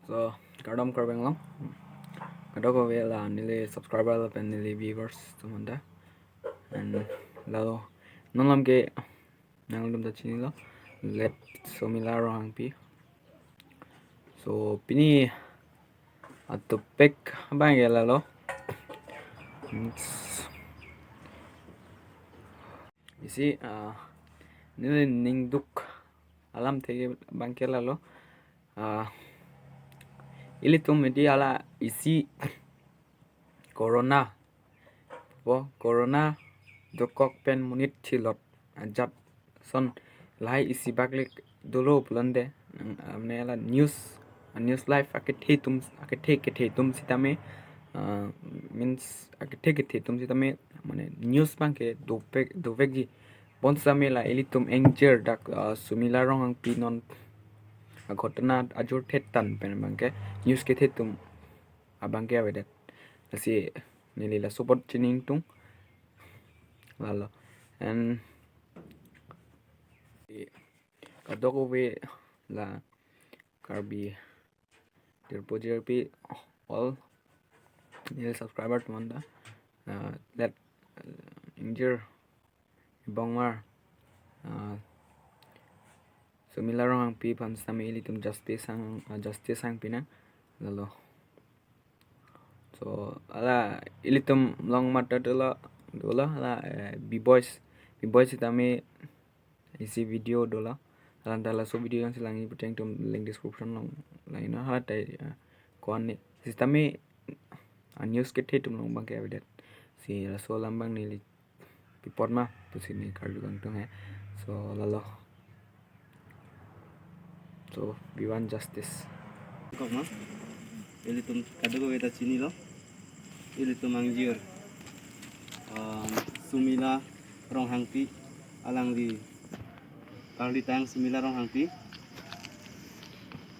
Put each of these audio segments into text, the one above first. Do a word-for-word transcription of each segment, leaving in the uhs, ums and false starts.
So, kardom Karbi Anglong. Kadokave la neli subscriber lapen neli viewers atum anta. And lalo non alam ke nangtum ta chinilo. Late Sumila Ronghangpi. So, pini a-topic abang ke lalo. Means, isi, ah, neli ningduk alamthe ke abang ke lalo. Ah, ilitum medi ala isi corona, bo corona dokok pen monit thilot ajat ason lahai isi bak le dolo pulote, mm, mane la news, news live akethe atum, akethe kethe atum sitame, ah, means akethe kethe atum sitame mane news abang ke dovek, dovekji. Bonsitame la ilitum ingjir dak, ah, Sumila Ronghangpi non aghotona ajor thetan pen abang ke news kethe atum abang ke avedet. Lasi neli laso apot chini ingtung. Lalo. And kadokave la Karbi jirpo jirpi all neli subscriber atum anta, ah, let, ah, ingjir ibongmar, ah, Sumila Ronghangpi aphan sitame ilitum justice sang, ah, justice sangpinang. Lalo. So, ala ilitum along mata dolo, dolo ala, eh, B-Boys, B-Boys sitame isi video dolo. Alanta laso video jongsi langji puteng atum link description along langnon, hala tai, eh, ko-an ni sitame, ah, news kethe atum along abang ke avedet. Si laso alam abang neli pi apot ma pusi neli karju kangtung he. So, lalo. So, we want justice. Kok ma? Ilitum kadokave ta chinilo. Ilitum ingjir, um, Sumila Ronghangpi, alangli karlitang Sumila Ronghangpi,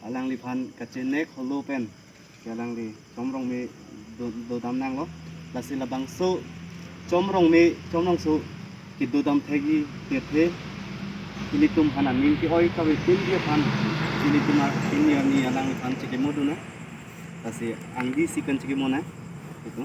alangliphan kachenek holo pen ke alangli chomrong me do, dodam nanglo. Lasi labangso chomrong me, chomrongso kedodam thekji kethe ilitum aphan aning ke-oi kave pinji aphan ilitum arni arni alangliphan chekimo dun nang. Lasi angdi si pen chekimo nang. Itu.